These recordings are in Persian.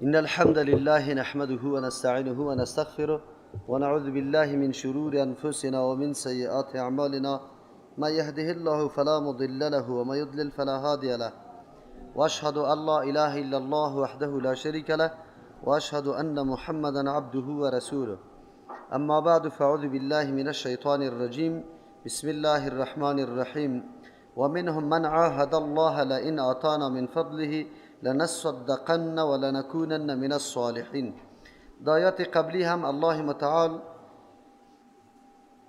إن الحمد لله نحمده ونستعينه ونستغفره ونعوذ بالله من شرور أنفسنا ومن سيئات أعمالنا، ما يهده الله فلا مضل له وما يضلل فلا هادي له، وأشهد أن لا إله إلا الله وحده لا شريك له، وأشهد أن محمدا عبده ورسوله. أما بعد، فأعوذ بالله من الشيطان الرجيم. بسم الله الرحمن الرحيم. ومنهم من عاهد الله لئن آتانا من فضله لنصدقن ولنكونن من الصالحين. در آیات قبلی هم الله متعال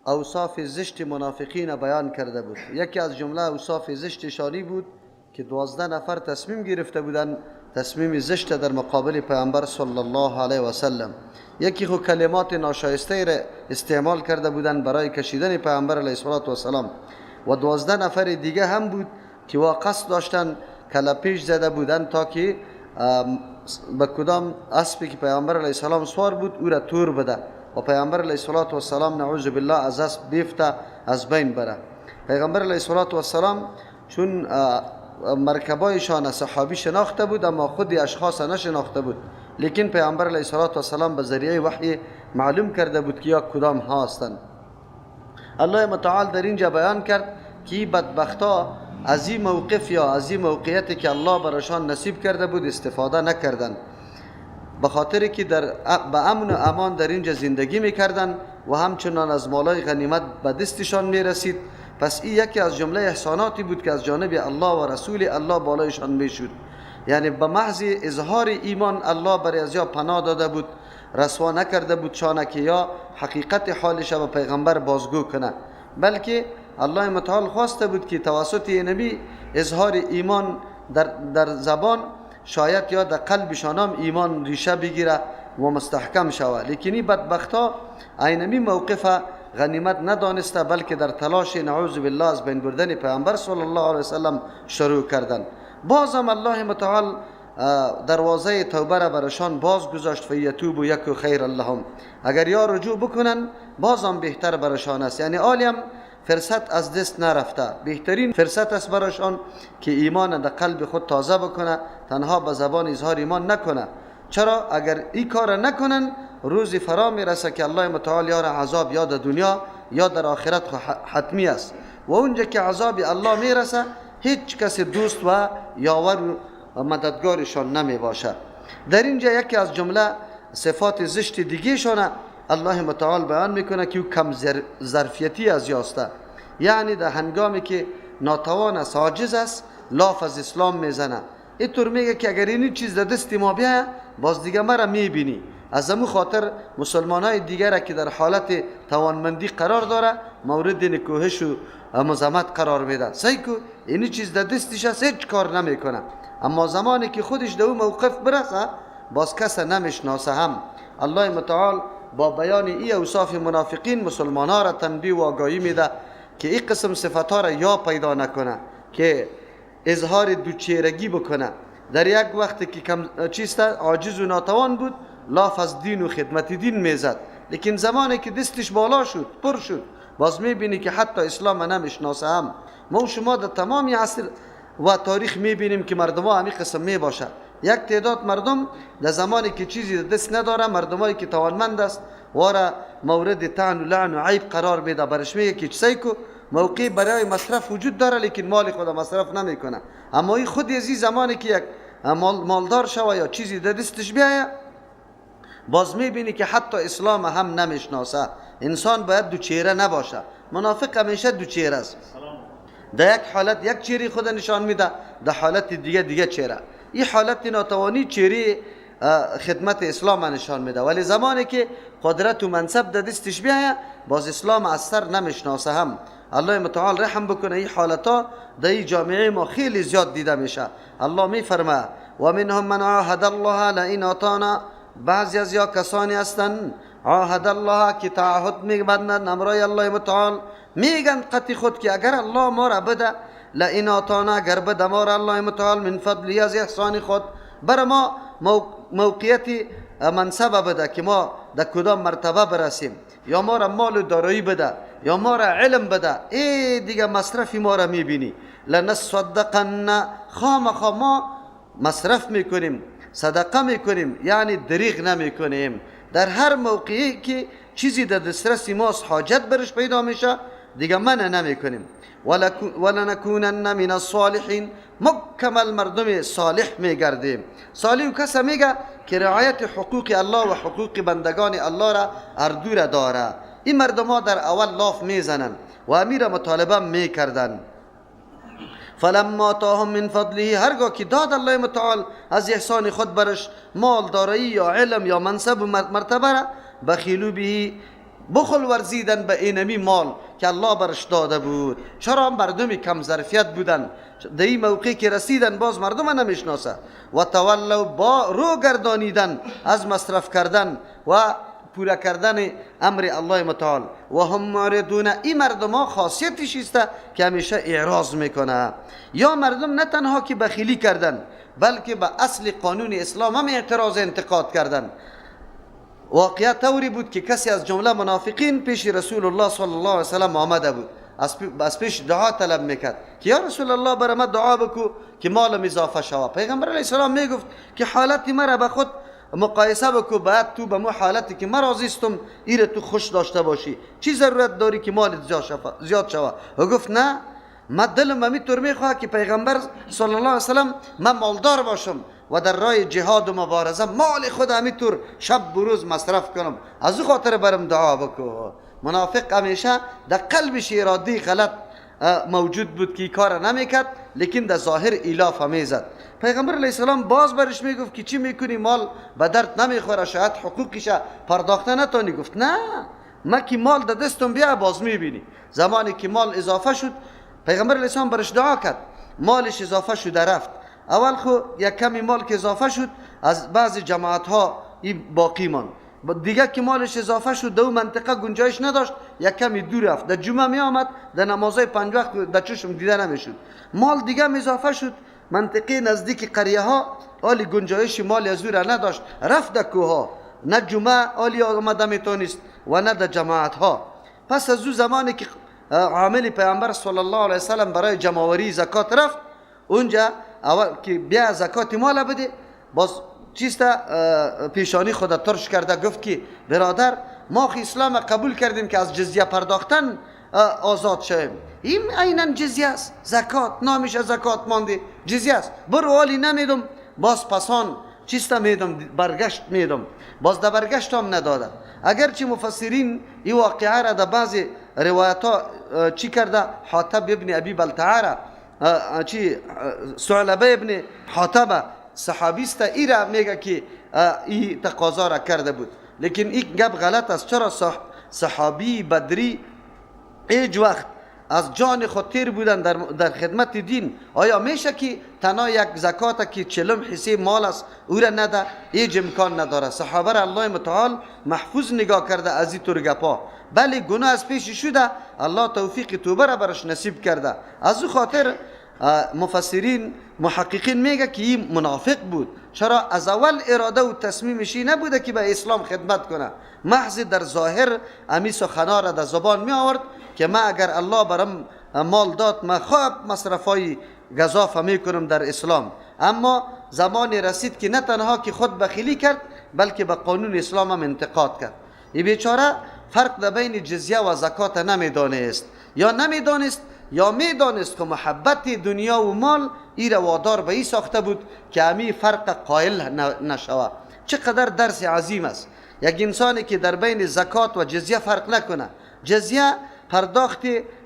اوصاف زشت منافقین بیان کرده بود. یکی از جمله اوصاف زشت شانی بود که 12 نفر تصمیم گرفته بودند، تصمیم زشت در مقابل پیامبر صلی الله علیه و سلم. یکی خو کلمات ناشایسته را استعمال کرده بودند برای کشیدن پیامبر علیه السلام، و 12 نفر دیگه هم بود که وا قصد داشتن، کلپیش زده بودند تا که به کدام اسبی که پیامبر علیه السلام سوار بود او را تور بده و پیامبر علیه السلام نعوذ بالله از اسب بیفته، از بین بره. پیغمبر علیه السلام چون مرکبایشان صحابی شناخته بود، اما خود اشخاص نشناخته بود، لیکن پیامبر علیه السلام به ذریعه وحی معلوم کرده بود که یا کدام ها هستند. الله متعال در اینجا بیان کرد که بدبختا از این موقف یا از این موقعیتی که الله برایشان نصیب کرده بود استفاده نکردند، به خاطر که در به امن و امان در اینجا زندگی میکردند و همچنان از مالای غنیمت به دستشان میرسید. پس این یکی از جمله احساناتی بود که از جانب الله و رسول الله بالایشان میشد. یعنی به محض اظهار ایمان الله برای از یا پناه داده بود، رسوا نکرده بود چانه که یا حقیقت حالش به پیغمبر بازگو کنه، بلکه الله متعال خواسته بود که توسط نبی اظهار ایمان در زبان شاید یا در قلبشان هم ایمان ریشه بگیره و مستحکم شود. لیکن این بدبختا اینمی موقف غنیمت ندانسته، بلکه در تلاش نعوذ بالله از بین بردن پیامبر صلی الله علیه وسلم شروع کردن. بازم الله متعال دروازه توبه را برشان باز گذاشت، فیتوب یکو خیر لهم، اگر یا رجوع بکنن بازم بهتر برشان است. یعنی عالیم فرصت از دست نرفته، بهترین فرصت است برایشان که ایمان در قلب خود تازه بکنه، تنها به زبان اظهار ایمان نکنه. چرا؟ اگر این کار نکنن روزی فرا میرسه که الله متعال یار عذاب یا در دنیا یا در آخرت حتمی است، و اونجا که عذاب الله میرسه هیچ کس دوست و یاور و مددگارشان نمی باشه. در اینجا یکی از جمله صفات زشت دیگه شانه الله متعال بیان میکنه که او کم ظرفیتی از یاسته، یعنی در هنگامی که ناتوان است، عاجز است، لاف از اسلام میزنه. اینطور میگه که اگر این چیز در دست ما بیایه باز دیگه مرا میبینی. از امو خاطر مسلمان های دیگر که در حالت توانمندی قرار داره مورد نکوهش و مزامت قرار میده. سعی کو این چیز در دستش است، هیچ کار نمیکنه، اما زمانی که خودش در او موقف برسه باز کس نمیشناسه. هم الله متعال با بیان ای اوصاف منافقین مسلمان ها را تنبیه و آگاهی میده که این قسم صفت ها را یا پیدا نکنه که اظهار دوچهرگی بکنه. در یک وقت که کم چیست عاجز و ناتوان بود لاف از دین و خدمت دین میزد، لیکن زمانی که دستش بالا شد، پر شد، باز میبینی که حتی اسلام نمیشناسه. هم ما و شما در تمام عصر و تاریخ میبینیم که مردم ها همین قسم میباشه. یک تعداد مردم در زمانی که چیزی دست نداره، مردمایی که توانمند است واره مورد طعن و لعن و عیب قرار میده، برش میگه که چیزی کو موقع برای مصرف وجود داره لیکن مال خود مصرف نمیکنه. اما این خود از این زمانی که یک مالدار شوه یا چیزی در دستش بیایه باز میبینی که حتی اسلام هم نمیشناسه. انسان باید دو چهره نباشه. منافق همیشه دو چهره است، در یک حالت یک چهره خود نشان میده، در حالت دیگه چهره. این حالت ناتوانی چهره خدمت اسلام نشان میده، ولی زمانی که قدرت و منصب در دستش بیایه باز اسلام از سر نمیشناسه. هم الله متعال رحم بکنه، این حالتا در این جامعه ما خیلی زیاد دیده میشه. الله میفرمه و منهم من عاهد الله لئن آتانا، بعضی از یا کسانی هستند عاهد الله که تعهد میبندند امرای الله متعال، میگن قطعی خود که اگر الله ما را بده، لئن آتانا، اگر بده ما را الله متعال من فضلی از احسان خود، بر ما موقعیت منصب بده که ما در کدام مرتبه برسیم، یا ما را مال و دارایی بده، یا ما را علم بده، ای دیگه مصرفی ما را میبینی. لنصدقن، خامخا ما مصرف میکنیم، صدقه میکنیم، یعنی دریغ نمیکنیم. در هر موقعی که چیزی در دسترس ماست، حاجت برش پیدا میشه، دیگه منع نمیکنیم. ولنکونن من الصالحین، مکمل مردم صالح میگردیم. صالح کس میگه که رعایت حقوق الله و حقوق بندگان الله را اردو را داره. این مردم ها در اول لاف میزنن و امیر مطالبه میکردن. فلما آتاهم من فضله، هرگاه که داد الله متعال از احسان خود برش مال، دارایی یا علم یا منصب و مرتبه را، بخیلو به، بخل ورزیدن به اینمی مال که الله برش داده بود. چرا مردمی کم ظرفیت بودن؟ در این موقعی که رسیدن باز مردم نمیشناسه. و تولوا، با رو گردانیدن از مصرف کردن و پورا کردن امر الله متعال. و هم معرضون، این مردم ها خاصیتش است که همیشه اعراض میکنه. یا مردم نه تنها که بخیلی کردن، بلکه به اصل قانون اسلام هم اعتراض انتقاد کردن. واقعا طوری بود که کسی از جمله منافقین پیش رسول الله صلی الله علیه وسلم آمده بود، از پیش دعا طلب میکرد که یا رسول الله برای من دعا بکو که مالم اضافه شود. پیغمبر علیه السلام میگفت که حالت مرا به خود مقایسه بکو، بعد تو به مو حالتی که من راضیستم ایره تو خوش داشته باشی، چی ضرورت داری که مالت زیاد شود؟ و گفت نه، من دلم همیطور میخواه که پیغمبر صلی الله علیه وسلم من مالدار باشم و در راه جهاد و مبارزه مال خود همیطور شب و روز مصرف کنم، از او خاطر برم دعا بکو. منافق همیشه در قلبش اراده غلط موجود بود که کار نمیکرد، لیکن در ظاهر ایلاف میزد. پیغمبر علیه السلام باز برش میگفت که چی میکنی، مال به درد نمیخوره، شاید حقوقش پرداخته نتونی. گفت نه، ما که مال در دستم بیا باز میبینی. زمانی که مال اضافه شد، پیغمبر علیه السلام برش دعا کرد، مالش اضافه شد رفت. اول خو یک کمی مال که اضافه شد از بعض جماعت ها باقی ماند، دیگه که مالش اضافه شد دو منطقه گنجایش نداشت، یک کمی دور رفت. در جمعه می آمد، در نمازهای پنج وقت در چشم دیده نمیشد. مال دیگه اضافه شد، منطقه نزدیک قریه ها آلی گنجایش مال از او را نداشت، رفت در کوه ها، نه جمعه آلی آمده میتونست و نه در جماعت ها. پس از او زمانی که عامل پیامبر صلی الله علیه وسلم برای جمع‌آوری زکات رفت، اونجا اول که بیا زکات مال بده، باز چیست پیشانی خود ترش کرده گفت که برادر ما خی اسلام قبول کردیم که از جزیه پرداختن آزاد شویم، این عینا جزیه است، زکات نامش زکات مانده، جزیه است، برو حالی نمیدم، باز پسان چیست میدم، برگشت میدم، باز در برگشت هم نداده. اگرچه مفسرین این واقعه را در بعض روایت ها چی کرده، حاطب ابن ابی بلتعه را چی ثعلبه ابن حاطب صحابیست ای را میگه که ای تقاضا را کرده بود، لیکن این گپ غلط است. چرا صحابی بدری هیچ وقت از جان خود تیر بودن در خدمت دین، آیا میشه که تنها یک زکات که 40 حصه مال است او را نده؟ هیچ امکان نداره. صحابه را الله متعال محفوظ نگاه کرده از این طور گپا، بله گناه از پیش شده، الله توفیق توبه را برش نصیب کرده. از او خاطر مفسرین محققین میگه که این منافق بود. چرا از اول اراده و تصمیمش نبوده که به اسلام خدمت کنه، محض در ظاهر امی سخنا را در زبان می آورد که ما اگر الله برم مال داد ما خواب مصرفای گزافه میکنم در اسلام. اما زمان رسید که نه تنها که خود بخیلی کرد، بلکه به قانون اسلام هم انتقاد کرد. این بیچاره فرق در بین جزیه و زکات نمیدانست، یا نمیدانست یا میدانست که محبت دنیا و مال ای را وادار به ای ساخته بود که امی فرق قائل نشوه. چقدر درس عظیم است یک انسانی که در بین زکات و جزیه فرق نکنه. جزیه پرداخت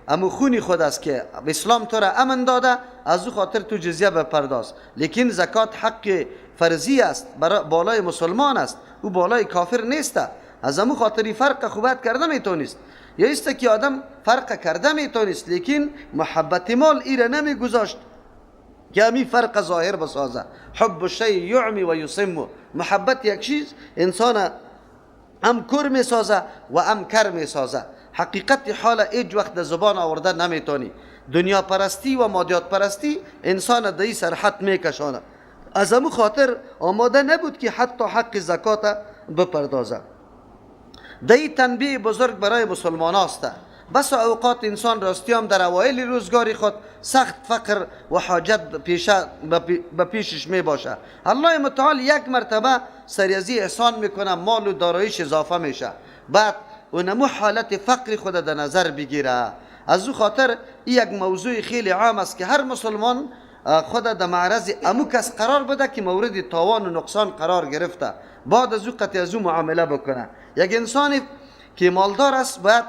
امو خونی خود است که اسلام تو را امن داده، از او خاطر تو جزیه بپرداز. لیکن زکات حق فرضی است، بالای مسلمان است، او بالای کافر نیست. از امو خاطری فرق خوبت کرده میتونست، یا است که آدم فرق کرده میتونست، لیکن محبت مال ای را نمیگذاشت که امی فرق ظاهر بسازه. حب الشیء یعمی و یصم، محبت یک چیز انسان ام کور میسازه و ام کر میسازه. حقیقت حال هیچ وقت در زبان آورده نمیتونی. دنیا پرستی و مادیات پرستی انسان در این سرحد میکشانه. از امو خاطر آماده نبود که حتی حق زکات بپردازه. در این تنبیه بزرگ برای مسلمان است. بس اوقات انسان راستی هم در اوایل روزگاری خود سخت فقر و حاجت به پیشش می باشه. الله متعال یک مرتبه سریازی احسان میکنه، مال و داراییش اضافه میشه، بعد اونمو حالت فقر خود در نظر بگیره. از او خاطر یک موضوع خیلی عام است که هر مسلمان خود در معرض امو کس قرار بده که مورد تاوان و نقصان قرار گرفته، بعد از او قطع از او معامله بکنه. یک انسان که مالدار است باید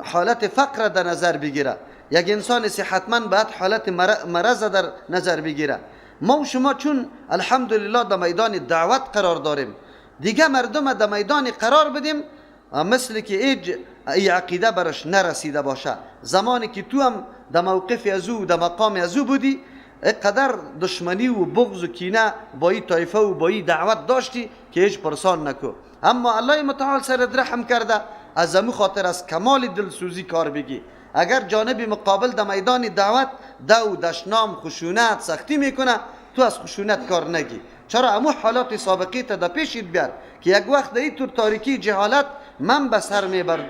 حالت فقر در نظر بگیره، یک انسان صحتمند باید حالت مرض در نظر بگیره. ما و شما چون الحمدلله در میدان دعوت قرار داریم، دیگه مردم در میدان قرار بدیم مثل که ای عقیده برش نرسیده باشه. زمانی که تو هم در موقف از او، در مقام از او بودی، قدر دشمنی و بغض و کینه با این طایفه و با این دعوت داشتی که هیچ پرسان نکو. اما الله متعال سرت رحم کرده، از امو خاطر از کمال دلسوزی کار بگی. اگر جانب مقابل در میدان دعوت دو دشنام، خشونت، سختی میکنه، تو از خشونت کار نگی. چرا؟ امو حالات سابقی تا در پیشت بیار که یک وقت در این طور تاریکی جهالت من به سر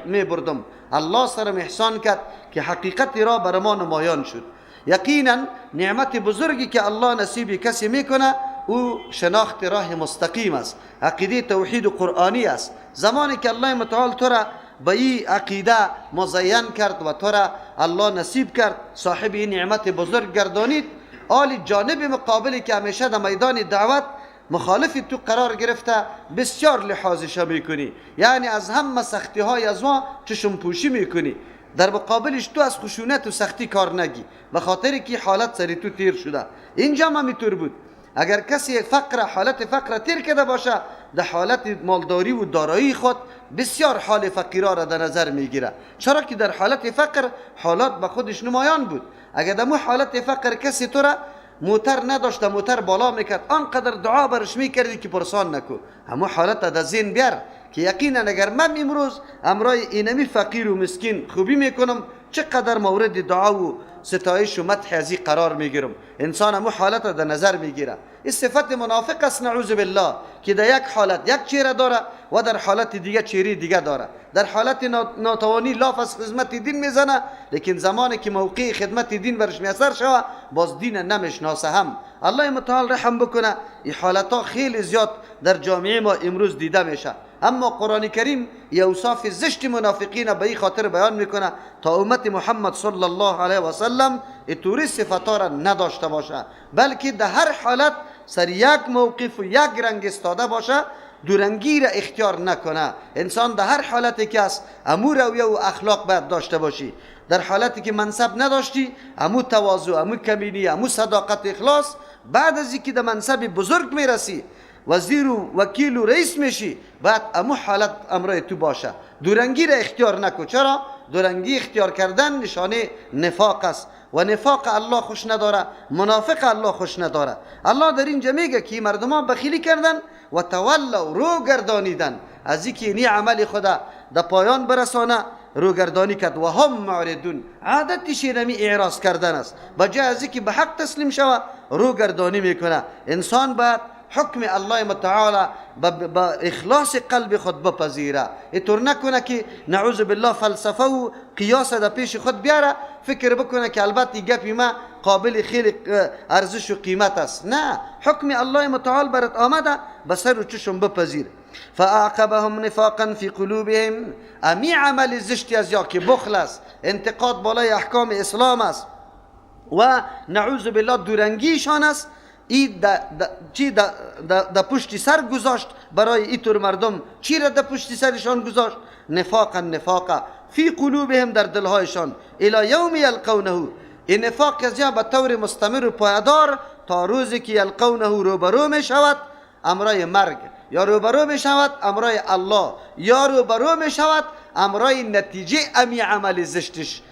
میبردم، الله سرم احسان کرد که حقیقت را بر ما نمایان شد. یقینا نعمت بزرگی که الله نصیب کسی میکنه او شناخت راه مستقیم است، عقیده توحید قرآنی است. زمانی که الله متعال تو را به این عقیده مزین کرد و تو را الله نصیب کرد، صاحب این نعمت بزرگ گردانید، آل جانب مقابلی که همیشه در میدان دعوت مخالف تو قرار گرفته بسیار لحاظش میکنی، یعنی از همه سختی های از ما چشم پوشی میکنی، در مقابلش تو از خشونت و سختی کار نگی، به خاطر که حالت سری تو تیر شده. اینجا هم همینطور بود، اگر کسی فقر، حالت فقر تیر کرده باشه، در حالت مالداری و دارایی خود بسیار حال فقیرا را در نظر میگیره. چرا که در حالت فقر حالات به خودش نمایان بود. اگر در حالت فقر کسی تو را موتر نداشت، موتر بالا میکرد، آنقدر دعا برش میکردی که پرسان نکو. همو حالت در ذهن بیار که یقینا اگر من امروز امرای اینمی فقیر و مسکین خوبی میکنم، چقدر مورد دعا و ستایش و مدح ازی قرار میگیرم. انسان همو حالت در نظر میگیره. این صفت منافق است، نعوذ بالله، که در یک حالت یک چهره داره و در حالت دیگه چهره دیگه داره. در حالت ناتوانی لاف از خدمت دین میزنه، لیکن زمانی که موقع خدمت دین برش میسر شوه باز دین نمیشناسه. هم الله متعال رحم بکنه، این حالت ها خیلی زیاد در جامعه ما امروز دیده میشه. اما قرآن کریم یه اوصاف زشت منافقین به این خاطر بیان میکنه تا امت محمد صلی الله علیه و سلم اینطوری صفتا را نداشته باشه، بلکه در هر حالت سر یک موقف و یک رنگ استاده باشه، دورنگی را اختیار نکنه. انسان در هر حالتی که است امو رویه و اخلاق باید داشته باشی. در حالتی که منصب نداشتی، امو تواضع، امو کمینی، امو صداقت، اخلاص. بعد از اینکه در منصب بزرگ میرسی، وزیر و وکیل و رئیس میشی، بعد امو حالت امرای تو باشه. دورنگی را اختیار نکو. چرا؟ دورنگی اختیار کردن نشانه نفاق است و نفاق الله خوش نداره، منافق الله خوش نداره. الله در اینجا میگه که مردمان بخیلی کردن و تولوا، رو گردانیدن از اینکه اینی عمل خدا در پایان برسانه، رو گردانی کرد. و هم معرضون، عادتش اینمی اعراض کردن است. بجای از اینکه به حق تسلیم شوه، رو گردانی میکنه. انسان باید حکم الله متعال با اخلاص قلب خود بپذیره. اینطور نکنه که نعوذ بالله فلسفه و قیاس در پیش خود بیاره، فکر بکنه که البته گپی ما قابل خیلی ارزش و قیمت است. نه، حکم الله متعال برات آمده، به سر و چشم بپذیر. فأعقبهم نفاقا فی قلوبهم، امی عمل زشتی از یا که بخل است، انتقاد بالای احکام اسلام است و نعوذ بالله دورنگیشان است، ای چی د پشت سر گذاشت برای ایتور مردم. چی را د پشت سرشان گذاشت؟ نفاقا، نفاقا فی قلوبهم، در دلهایشان، الی یوم یلقونه. این نفاق از به طور مستمر و پایدار تا روزی که یلقونه روبرو می شود امرای مرگ، یا روبرو می شود امرای الله، یا روبرو می شود امرای نتیجه امی عمل زشتش.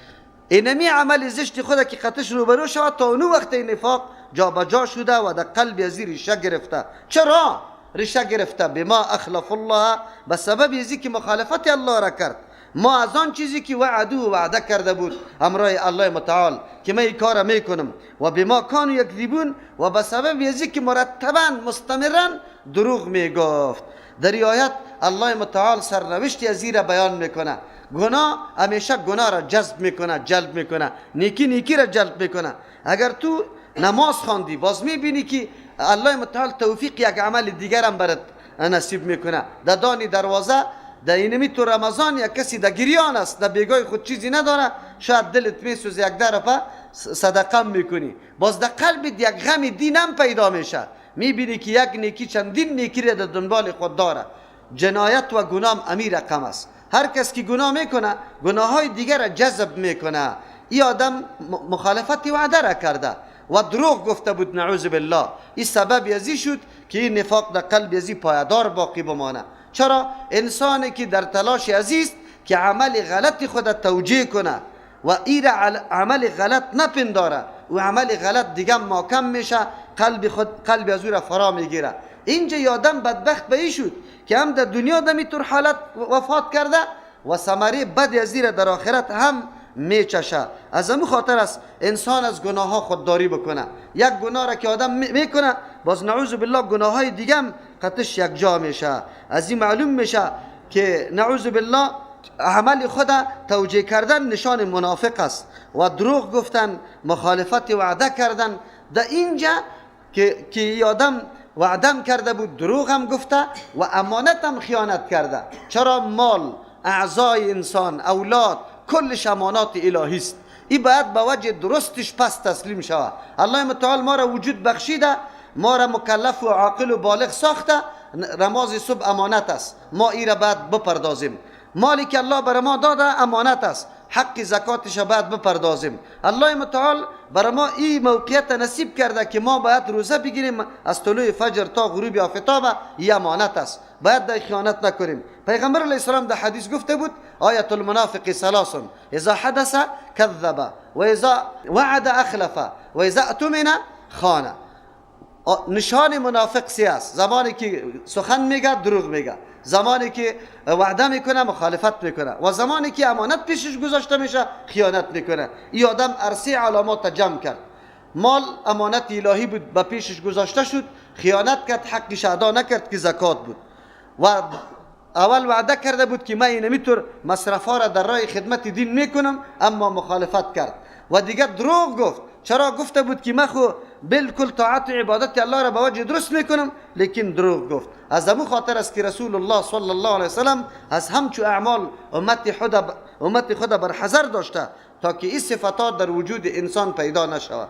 اینمی عمل زشت خود که قطش روبرو شود، تا اونو وقت نفاق جا به جا شده و در قلب ازی ریشه گرفته. چرا ریشه گرفته؟ بما اخلف الله، به سبب ازی که مخالفت الله را کرد. ما از آن چیزی که وعدو و وعده کرده بود امرای الله متعال که من این کار میکنم، و بما کانوا یکذبون، و به سبب ازی که مرتبا مستمرا دروغ میگفت. در آیت الله متعال سرنوشت از را بیان میکنه. گناه همیشه گناه را جذب میکنه، جلب میکنه، نیکی نیکی را جلب میکنه. اگر تو نماز خواندی باز میبینی که الله متعال توفیق یک عمل دیگر هم برات نصیب میکنه. در دانی دروازه در اینمی تو رمضان یک کسی در گریان است، در بیگاه خود چیزی نداره، شاید دلت میسوزه، یک درپه صدقه میکنی، باز در قلبت یک غم دینم پیدا میشه، میبینی که یک نیکی چندین نیکی را در دنبال خود داره. جنایت و گناه امی رقم است. هر کس که گناه میکنه گناه های دیگر را جذب میکنه. این آدم مخالفت وعده را کرده و دروغ گفته بود، نعوذ بالله. این سبب ازی شد که این نفاق در قلب ازی پایدار باقی بمانه. چرا؟ انسانی که در تلاش ازیست که عمل غلط خود توجیه کنه و این عمل غلط نپنداره و عمل غلط دیگه ماکم میشه، قلب خود قلب از او را فرا میگیره. اینجا یادم بدبخت به این شد که هم در دنیا دمی طور حالت وفات کرده و ثمره بد از را در آخرت هم میچشه. از همون خاطر است انسان از گناه ها خودداری بکنه. یک گناه را که آدم میکنه باز نعوذ بالله گناه های دیگه هم قطش یک جا میشه. از این معلوم میشه که نعوذ بالله عمل خود توجیه کردن نشان منافق است و دروغ گفتن، مخالفت وعده کردن. در اینجا که آدم وعدم کرده بود، دروغ هم گفته و امانت هم خیانت کرده. چرا؟ مال، اعضای انسان، اولاد، کلش امانات الهی است. این باید به وجه درستش پس تسلیم شود. الله متعال ما را وجود بخشیده، ما را مکلف و عاقل و بالغ ساخته. نماز صبح امانت است، ما ای را باید بپردازیم. مالی که الله بر ما داده امانت است، حق زکاتش باید بپردازیم. الله متعال بر ما این موقعیت نصیب کرده که ما باید روزه بگیریم از طلوع فجر تا غروب آفتاب، این امانت است، باید در خیانت نکنیم. پیغمبر علیه السلام در حدیث گفته بود آیت المنافق ثلاث اذا حدث کذب و اذا وعد اخلف و اذا اؤتمن خان. نشان منافق سی است: زمانی که سخن میگه دروغ میگه، زمانی که وعده میکنه مخالفت میکنه، و زمانی که امانت پیشش گذاشته میشه خیانت میکنه. این آدم عرصه علامات جمع کرد. مال امانت الهی بود، به پیشش گذاشته شد، خیانت کرد، حقش ادا نکرد که زکات بود. و اول وعده کرده بود که من اینمیطور مصرفا را در راه خدمت دین میکنم، اما مخالفت کرد و دیگه دروغ گفت. چرا؟ گفته بود که من خو بالکل طاعت و عبادت الله را به وجه درست میکنم، لیکن دروغ گفت. از همون خاطر است که رسول الله صلی الله علیه وسلم از همچو اعمال امت خود بر حذر داشته تا که این صفات در وجود انسان پیدا نشود.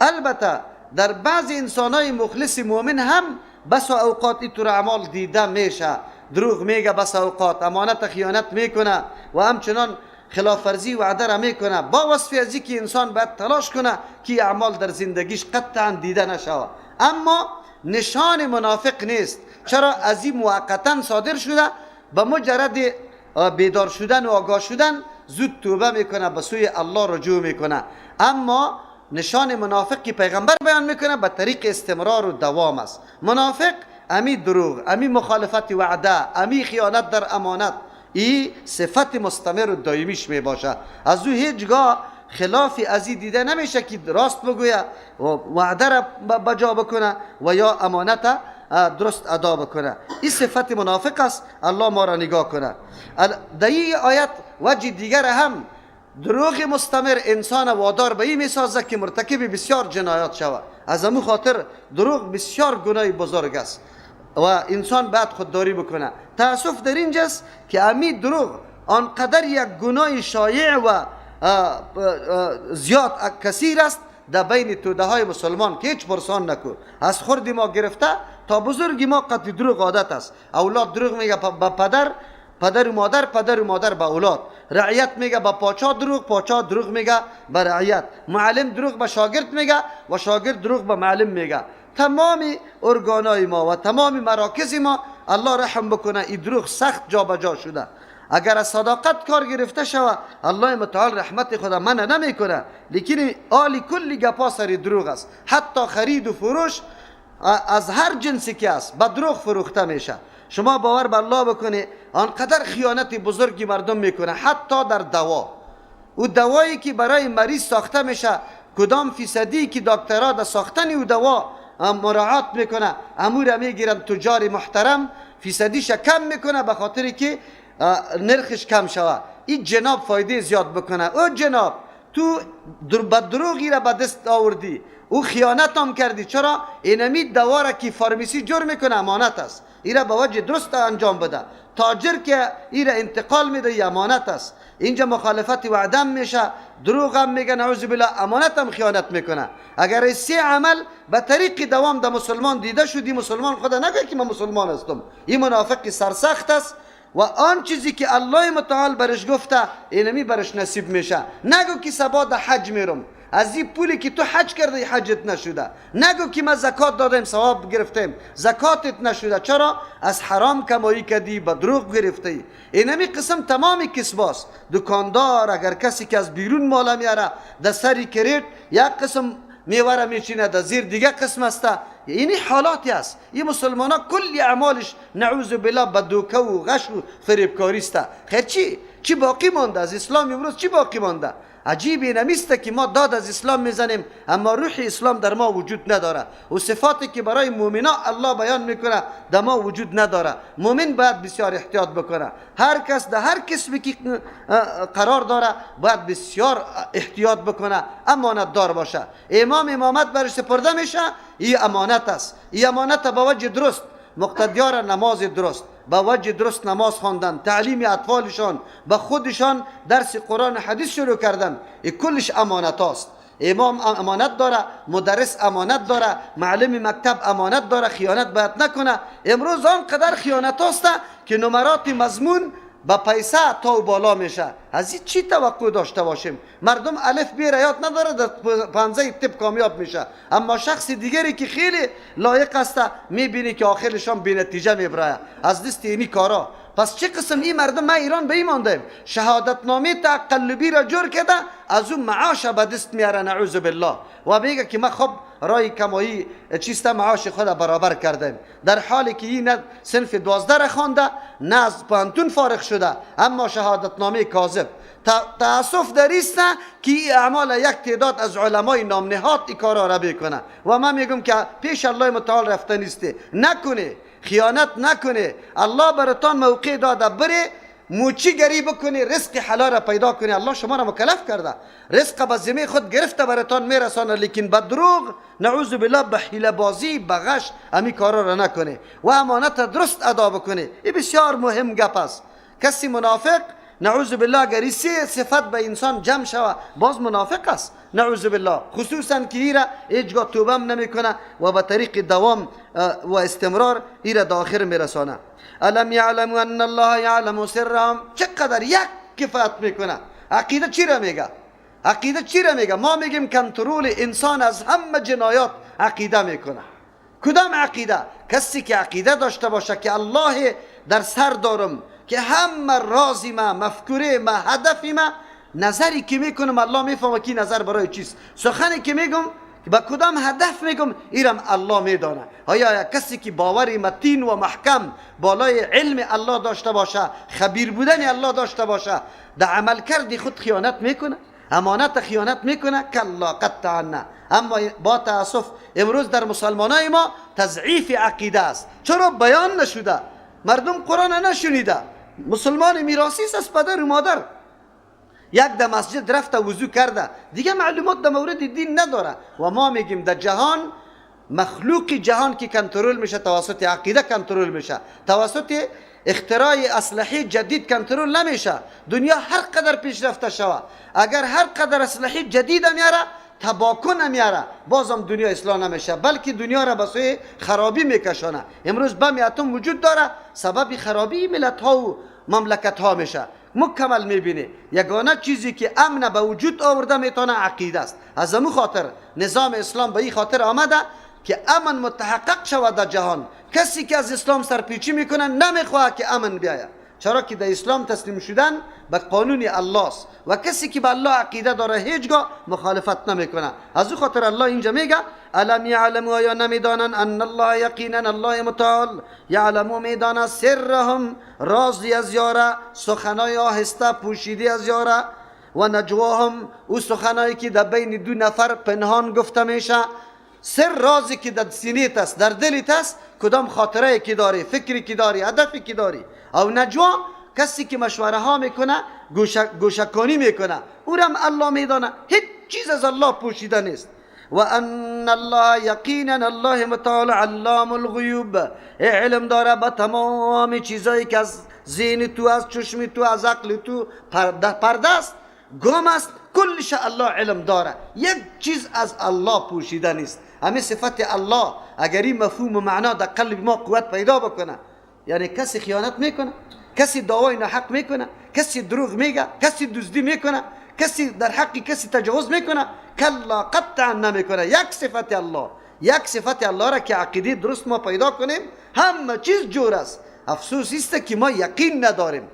البته در بعض انسانای مخلص مؤمن هم بس اوقات این طور اعمال دیده میشه، دروغ میگه بس اوقات، امانت خیانت میکنه و همچنان خلاف ورزی وعده را میکنه. با وصف ازی که انسان باید تلاش کنه که اعمال در زندگیش قطعا دیده نشود، اما نشان منافق نیست. چرا؟ از این موقتا صادر شده، به مجرد بیدار شدن و آگاه شدن زود توبه میکنه، به سوی الله رجوع میکنه. اما نشان منافق که پیغمبر بیان میکنه به طریق استمرار و دوام است. منافق امی دروغ، امی مخالفت وعده، امی خیانت در امانت، این صفت مستمر و دائمیش می باشه. از او هیچگاه خلاف از این دیده نمیشه که راست بگویه و وعده را بجا بکنه و یا امانت درست ادا بکنه. این صفت منافق است. الله ما را نگاه کنه. در این آیت وجه دیگر هم دروغ مستمر انسان وادار به این میسازه که مرتکب بسیار جنایات شود. از همون خاطر دروغ بسیار گناه بزرگ است و انسان باید خودداری بکنه. تأسف در اینجاست که امی دروغ آنقدر یک گناه شایع و زیاد کثیر است در بین توده های مسلمان که هیچ پرسان نکو. از خرد ما گرفته تا بزرگ ما قطع دروغ عادت است. اولاد دروغ میگه به پدر، پدر و مادر، پدر و مادر به اولاد. رعیت میگه به پاچا دروغ، پاچا دروغ میگه به رعیت. معلم دروغ به شاگرد میگه و شاگرد دروغ به معلم میگه. تمام ارگانای ما و تمام مراکز ما الله رحم بکنه این دروغ سخت جابجا شده. اگر از صداقت کار گرفته شوه الله متعال رحمت خدا منع نمیکنه، لیکن آلی کلی گپا سر دروغ است. حتی خرید و فروش از هر جنسی که است به دروغ فروخته میشه. شما باور به الله بکنه آنقدر خیانت بزرگی مردم میکنه، حتی در دوا. او دوایی که برای مریض ساخته میشه، کدام فیصدی که دکترها در ساختن او دوا مراعات میکنه، امور میگیرن تجار محترم فیصدیش کم میکنه به خاطر که نرخش کم شوه، این جناب فایده زیاد بکنه. او جناب تو به دروغی را به دست آوردی، او خیانت هم کردی. چرا؟ اینمی دوا را که فارمیسی جور میکنه امانت است، ایرا به وجه درست انجام بده. تاجر که ایرا انتقال میده امانت است. اینجا مخالفت وعدم میشه، دروغ هم میگه، نعوذ بالله، امانت هم خیانت میکنه. اگر سه عمل به طریق دوام در مسلمان دیده شدی، مسلمان خدا نگه که من مسلمان هستم، این منافق سرسخت است و آن چیزی که الله متعال برش گفته اینمی برش نصیب میشه. نگو که سبا ده حج میرم، از این پولی که تو حج کرده حجت نشده. نگو که ما زکات دادیم ثواب گرفتیم، زکاتت نشده. چرا؟ از حرام کمایی کردی، به دروغ گرفتی. اینمی قسم تمام کسباست. دکاندار اگر کسی که از بیرون مال میاره در سری crate یک قسم میوه را میچینه، در زیر دیگه قسم است. اینی حالاتی است. این مسلمان ها کلی اعمالش نعوذ بالله به دوکه و غش و فریبکاری است. خیر چی باقی مانده از اسلام امروز؟ چی باقی مانده؟ عجیب اینمیست که ما داد از اسلام میزنیم اما روح اسلام در ما وجود نداره و صفاتی که برای مؤمنا الله بیان میکنه در ما وجود نداره. مؤمن باید بسیار احتیاط بکنه. هر کس در هر کسبی که قرار داره باید بسیار احتیاط بکنه، امانت دار باشه. امام امامت برش سپرده میشه، این امانت است. این امانت به وجه درست، مقتدیار نماز درست، با وجه درست نماز خواندن، تعلیم اطفالشان، به خودشان درس قرآن حدیث شروع کردن، این کلش امانت است. امام امانت داره، مدرس امانت داره، معلم مکتب امانت داره، خیانت باید نکنه. امروز آنقدر خیانت است که نمرات مضمون با پیسه تا بالا میشه. از این چی توقع داشته باشیم؟ مردم الف بی را یاد نداره، در پنزه طب کامیاب میشه، اما شخص دیگری که خیلی لایق است میبینی که آخرشان بی نتیجه میبره از دست اینی کارا. پس چه قسم این مردم ما ایران به این ماندیم، شهادتنامه تقلبی را جور کرده از اون معاش به دست میاره نعوذ بالله، و میگه که ما خب رای کمایی چیست معاش خود برابر کردیم، در حالی که این نه صنف 12 را خوانده نه از پانتون فارغ شده، اما شهادتنامه کاذب. تأسف در است که این اعمال یک تعداد از علمای نامنهاد این کارا را بکنه و من میگم که پیش الله متعال رفته نیسته، نکنه، خیانت نکنه. الله براتان موقع داده بره موچی گری بکنی، رزق حلال را پیدا کنی. الله شما را مکلف کرده، رزق به ذمه خود گرفته براتان میرسانه، لیکن به دروغ نعوذ بالله، به حیله بازی، به غش امی کارا را نکنه و امانت درست ادا بکنه. این بسیار مهم گپ است. کسی منافق نعوذ بالله اگر سه صفت به انسان جمع شوه باز منافق است نعوذ بالله، خصوصا که ایره هیچگاه توبه هم نمیکنه و به طریق دوام و استمرار ایره در آخر میرسانه. الم یعلموا ان الله یعلم سرهم. چقدر یک کفایت میکنه. عقیده چی را میگه؟ عقیده چی را میگه؟ ما میگیم کنترل انسان از همه جنایات عقیده میکنه. کدام عقیده؟ کسی که عقیده داشته باشه که الله در سر دارم، که همه رازی ما، مفکوره ما، هدف ما، نظری که میکنم الله میفهمه که نظر برای چیست، سخنی که میگم به کدام هدف میگم ایرم الله میدانه. آیا کسی که باور متین و محکم بالای علم الله داشته باشه، خبیر بودن الله داشته باشه، در عمل کردی خود خیانت میکنه، امانت خیانت میکنه؟ کلا قطعا نه. اما با تاسف امروز در مسلمانای ما تضعیف عقیده است. چرا بیان نشده؟ مردم قرآن نشنیده. مسلمان میراثی است از پدر و مادر، یک در مسجد رفته وضو کرده، دیگه معلومات در مورد دین نداره. و ما میگیم در جهان مخلوق جهان که کنترل میشه توسط عقیده کنترل میشه، توسط اختراع اسلحه جدید کنترل نمیشه. دنیا هر قدر پیشرفته شوه، اگر هر قدر اسلحه جدید میاره، تباکن میاره، بازم دنیا اصلاح نمیشه، بلکه دنیا را به سوی خرابی میکشانه. امروز بم اتم وجود داره، سبب خرابی ملت ها و مملکت ها میشه. مکمل میبینه یگانه چیزی که امن به وجود آورده میتونه عقیده است. از امو خاطر نظام اسلام به این خاطر آمده که امن متحقق شود در جهان. کسی که از اسلام سرپیچی میکنه نمیخواه که امن بیاید، چرا که در اسلام تسلیم شدن به قانون الله است و کسی که به الله عقیده داره هیچگاه مخالفت نمیکنه. از او خاطر الله اینجا میگه الم یعلموا، یا نمیدانن، ان الله یقینا الله متعال یعلم میدانه، سرهم رازی از یاره، سخنای آهسته پوشیده از یاره، و نجواهم او سخنایی که در بین دو نفر پنهان گفته میشه. سر رازی که در سینه‌ت است، در دلت است، کدام خاطره که داری، فکری که داری، هدفی که داری. او نجوا کسی که مشوره ها میکنه، گوشکانی میکنه، او را هم الله میدانه. هیچ چیز از الله پوشیده نیست. و ان الله یقینا الله متعال علام الغیوب، علم داره به تمام چیزایی که از ذهن تو، از چشم تو، از عقل تو پرده است، گم است، کلش الله علم داره. یک چیز از الله پوشیده نیست. همه صفت الله اگر این مفهوم و معنا در قلب ما قوت پیدا بکنه، یعنی کسی خیانت میکنه، کسی دعوای ناحق میکنه، کسی دروغ میگه، کسی دزدی میکنه، کسی در حق کسی تجاوز میکنه، کلا قطعا نمیکنه. یک صفت الله، یک صفت الله را که عقیده درست ما پیدا کنیم، همه چیز جور است. افسوس است که ما یقین نداریم.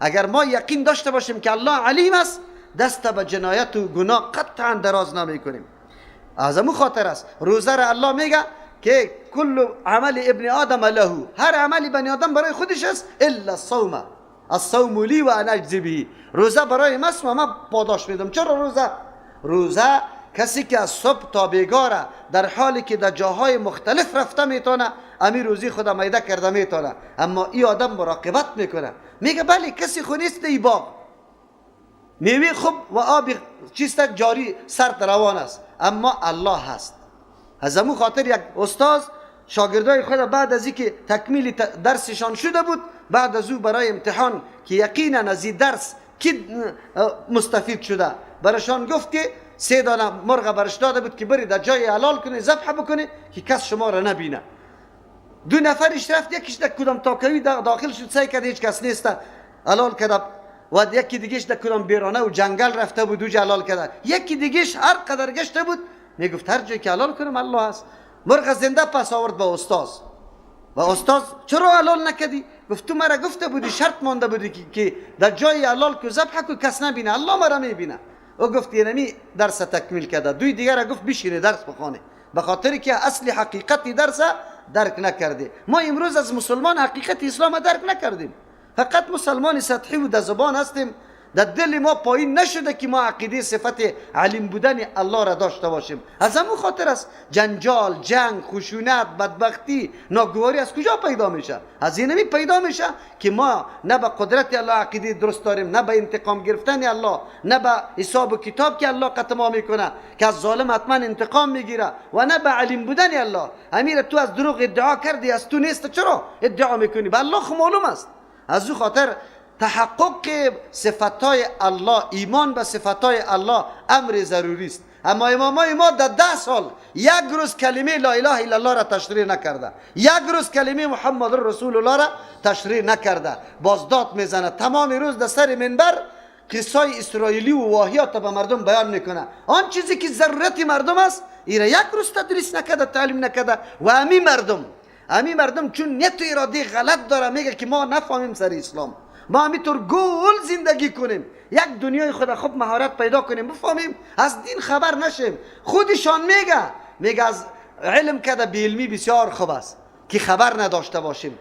اگر ما یقین داشته باشیم که الله علیم است، دست به جنایت و گناه قطعا دراز نمیکنیم. از امو خاطر است روزه را الله میگه که کل عمل ابن آدم له، هر عمل بنی آدم برای خودش است، الا الصوم، الصوم لی و انا اجزی به. روزه برای ماست و من پاداش میدم. چرا روزه؟ روزه کسی که از صبح تا بیگاره در حالی که در جاهای مختلف رفته میتونه، امی روزی خود میده کرده میتونه، اما ای آدم مراقبت میکنه، میگه بله کسی خو نیست ای باغ، میوه خوب و آب چیست جاری سرد روان است، اما الله هست. از امو خاطر یک استاد شاگردای خود بعد از اینکه تکمیل درسشان شده بود، بعد از او برای امتحان که یقینا از این درس کی مستفید شده، برشان گفت که 3 دانه مرغ برش داده بود که بری در جای حلال کنی، ذبح بکنی که کس شما را نبینه. 2 نفرش رفت، یکیش در کدام تاکوی داخل شد، سعی کرد هیچ کس نیست، حلال کرد، و یکی دیگهش در کدام بیرانه و جنگل رفته بود، اوج حلال کرد. یکی دیگهش هر قدر گشته بود، میگفت هر جایی که حلال کنم الله هست. مرغ زنده پس آورد به استاد، و استاد چرا حلال نکردی؟ گفت تو مرا گفته بودی، شرط مانده بودی که در جای حلال کو ذبح کو کس نبینه، الله مرا میبینه. او گفت اینمی درس تکمیل کرده. دوی دیگر را گفت بشینه درس بخوانه، به خاطر که اصل حقیقت درس درک نکرده. ما امروز از مسلمان حقیقت اسلام درک نکردیم، فقط مسلمان سطحی و در زبان هستیم. در دل ما پایین نشده که ما عقیده صفت علیم بودن الله را داشته باشیم. از همون خاطر است جنجال، جنگ، خشونت، بدبختی، ناگواری از کجا پیدا میشه؟ از اینمی پیدا میشه که ما نه به قدرت الله عقیده درست داریم، نه به انتقام گرفتن الله، نه به حساب و کتاب که الله قطع ما میکنه که از ظالم حتما انتقام میگیره، و نه به علیم بودن الله. امیر تو از دروغ ادعا کردی، از تو نیست، چرا ادعا میکنی؟ به الله خو معلوم است. از او خاطر تحقق صفتهای الله، ایمان به صفتهای الله امر ضروری است. اما امامای ما در 10 سال یک روز کلمه لا اله الا الله را تشریح نکرده، یک روز کلمه محمد رسول الله را تشریح نکرده، بازداد میزنه تمام روز در سر منبر قصای اسرائیلی و واهیات به مردم بیان میکنه. آن چیزی که ضرورت مردم است ایره یک روز تدریس نکرده، تعلیم نکرده. و امی مردم چون نیت و اراده غلط داره، میگه که ما نفهمیم سر اسلام، ما همینطور گول زندگی کنیم، یک دنیای خود خوب مهارت پیدا کنیم، بفهمیم، از دین خبر نشیم. خودشان میگه از علم کده بی علمی بسیار خوب است که خبر نداشته باشیم.